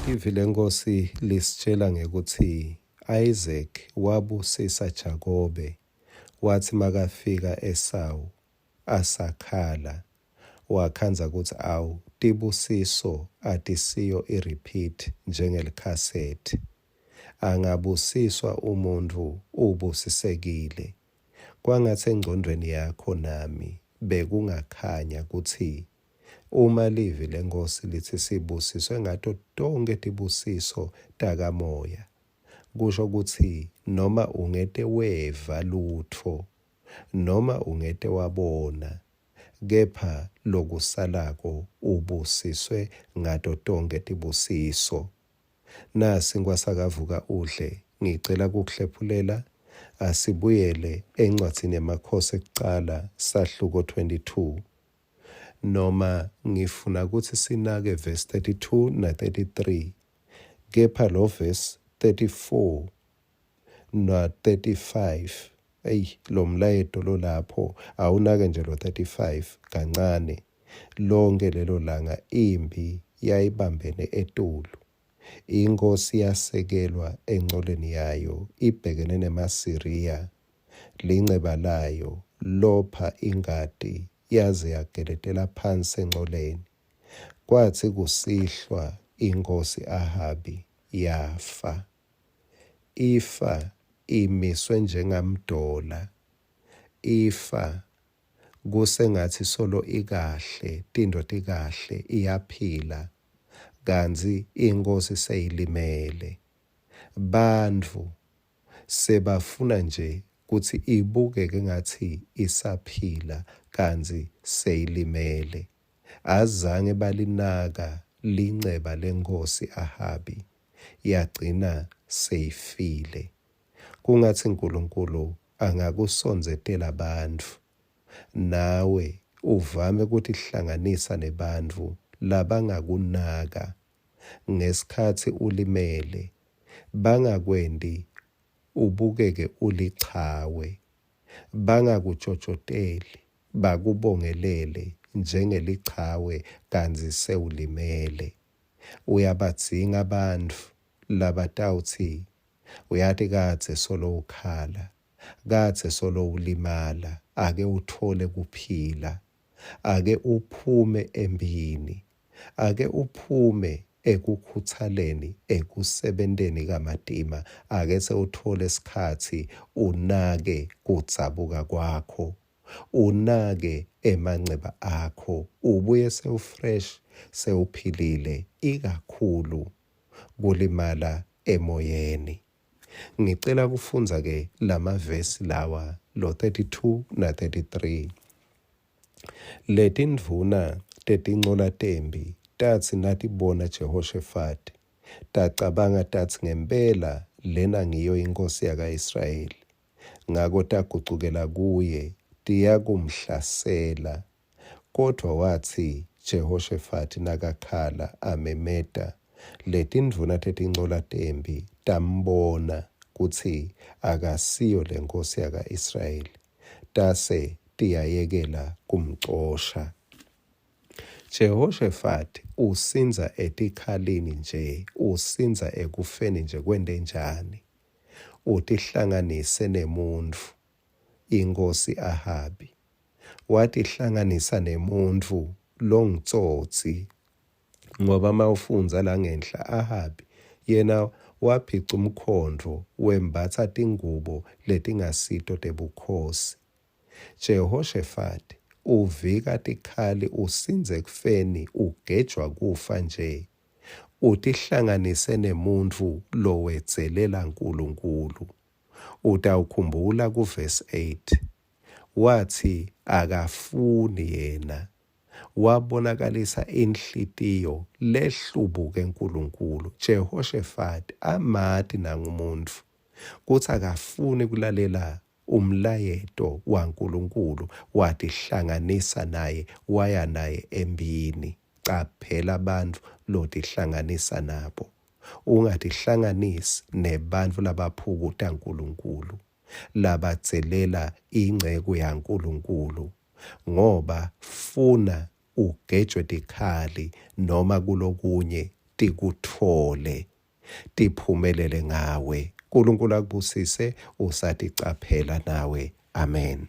Livi leNkhosi lisitjela ngekutsi Isaac wabusisa Jakobe watsi makafika Esawu asakhala wakhandza kutsi awu tibusiso atisiyo i-repeat njengelikhasethi. Angabusiswa umuntfu ubusisekile. Kwangatsi engcondvweni yakho nami bekungakhanya kutsi Uma livi leNkhosi litsi sibusiswe ngato tonkhe tibusiso takamoya, kusho kutsi noma ungete weva lutfo, noma ungete wabona, kepha lokusalako ubusiswe ngato tonkhe tibusiso. Nasinkwa sakavuka udle, ngicela kukuhlephulela, asibuyele encwadzini yeMakhosi ekucala, sahluko 22. Noma ngifuna kutsi sinake verse 32 na 33, kepha lo verse 34 na 35, eyi lo mlayeto lolapho awunake nje lo 35 kancane. Lonke lelo langa impi yayibambene etulu. Inkhosi yasekelwa encoleni yayo ibhekene nemaSiriya Linceba layo lopha ingati yaze yageletela phansi encoleni. Kwatsi kusihlwa inkhosi Ahabi yafa. Ifa imiswe njengamdola. Ifa kusengatsi solo ikahle, tintfo tikahle, iyaphila, kantsi inkhosi seyilimele. Bantfu Sebafuna nje kutsi ibukeke ngatsi isaphila kantsi seyilimele. Azange balinaka linceba lenkhosi Ahabi, yagcina seyifile. Kungatsi Nkulunkulu angakusondzetela bantfu, nawe uvame kutihlanganisa nebantfu labangakunaka ngesikhatsi ulimele, bangakwenti ubukeke ulichawe, bangakutjotjoteli bakubongelele njengelichawe kantsi sewulimele. Uyabadzinga bantfu labatawutsi, Uyati kadze solo ukhala, kadze solo ulimala, ake utfole kuphila. Ake uphume emphini. Ake uphume ekukhutsaleni, ekusebenteni kamatima. Ake sewutfole sikhatsi unake kudzabuka kwakho, unake emanceba akho, ubuye sewufresh, sewuphilile, ikakhulu kulimala emoyeni. Ngicela kufundza ke lamavesi lawa lo 32 na 33. Letindvuna tetincola tempi tatsi natibona Jehoshafati, tacabanga tatsi ngempela lena ngiyo inkhosi yaka-Israyeli. Ngako tagucukela kuye tiyakumhlasela. Kodvwa watsi Jehoshafati nakakhala amemeta, letindvuna tetincola temphi tambona kutsi akasiyo lenkhosi yaka-Israyeli, tase tiyayekela kumcosha. Jehoshafati usindza etikhalini nje, usindza ekufeni nje kwentenjani? Utihlanganise nemuntfu, inkhosi Ahabi. Watihlanganisa nemuntfu longutsotsi ngoba mawufundza la ngenhla Ahabi yena waphica umkhondvo wembatsa tingubo letingasito tebukhosi. Jehoshafati uvika tikhali usindza ekufeni ugejwa kufa nje. Utihlanganise nemuntfu lowedzelela Nkulunkulu. Utawukhumbula kuvesi 8 watsi akafuni yena wabonakalisa inhlitiyo lehlubuke Nkulunkulu. Jehoshafati amati nangumuntfu kutsi akafuni kulalela umlayeto waNkulunkulu watihlanganisa naye waya naye emphini. Caphela bantfu lotihlanganisa nabo. Ungatihlanganisi nebantfu labaphukuta Nkulunkulu, labadzelela inceku yaNkulunkulu, ngoba funa ugejwe tikhali noma kulokunye tikutfole tiphumelele ngawe. Nkulunkulu akubusise usaticaphela nawe. Amen.